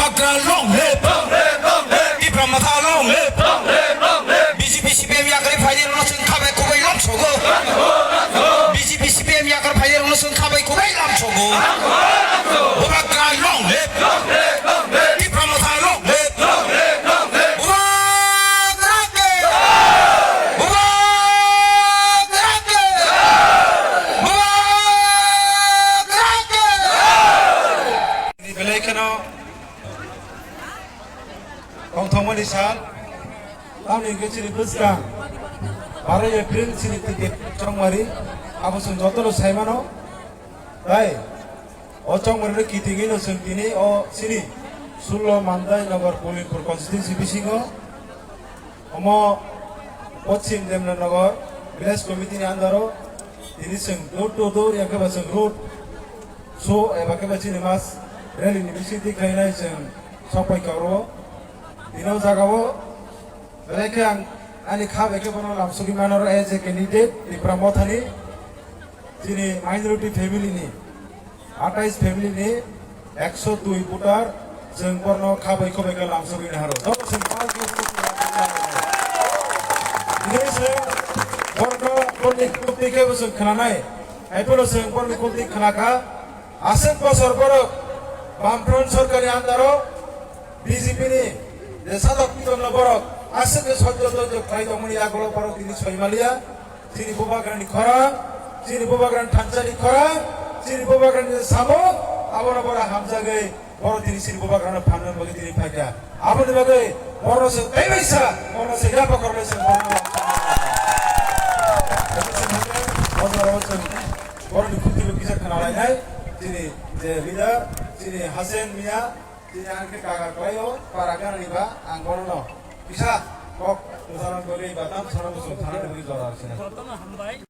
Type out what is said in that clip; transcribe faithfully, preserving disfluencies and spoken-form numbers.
Bubagra long live! Tipra Motha long live! B J P C P M yakarwi phainairokno chwng khabai kubai lamsogo. B J P C P M yakarwi phainairokno chwng khabai kubai lamsogo. Bubagra long live! Tipra Motha long live! Bubagra ke! Bubagra ke! Bubagra ke! Belai kheno tongthokmani sal, tamni hwnkhe chini bwskang baro April chini twi chongmari, abo chwng jotono saimano. Tai o chongmarino kitingwino chwng tini o chini sullo Mandai Nagar Polimpur constituency bisingo omo Poschim Demnanagar village committee ni under o tini chwng door to door, ya khe ba chwng road show eba khe ba chini mass rally ni bisingtwi khlainai chwng sokpai kha oro. Tini o jaga o belai khe ang ani kha bai khe bono lamsogwi mano oro as a candidate Tipra Mothani, chini minority family ni, atais family ni ekso dui voter, chwng borno kha bai kho bai khe lamsogwi naharo. Joto chwng pal khe tini se borno borni khulti khe bo chwng khnanai. Hai phano chwng borni khulti khnakha. Aswk bosor borok Bamfront sorkarni under o B J P ni je sadok pitorno borok aswk je sojjo dojjo khlai tongmani yagulo borok tini soi maliya. Chini Bubagrani khorang, chini Bubagrani thansani khorang, chini Bubagrani samung, abono borok hamjagwi borok tini chini Bubagrano phanna bagwi tini phaikha. Aboni bagwi borokno chwng teibaisa, borokno chwng yapha khoroknwi chwng borokno o jora o chwng borokni khultino kisa khna lainai, chini je leader, chini Hasen Miya, chini ang khe kaga kwlaio, para ganani ba ang bonono kisa kok mwsana bagwi ba tam sana bwswng sana bagwi jora rw sinai.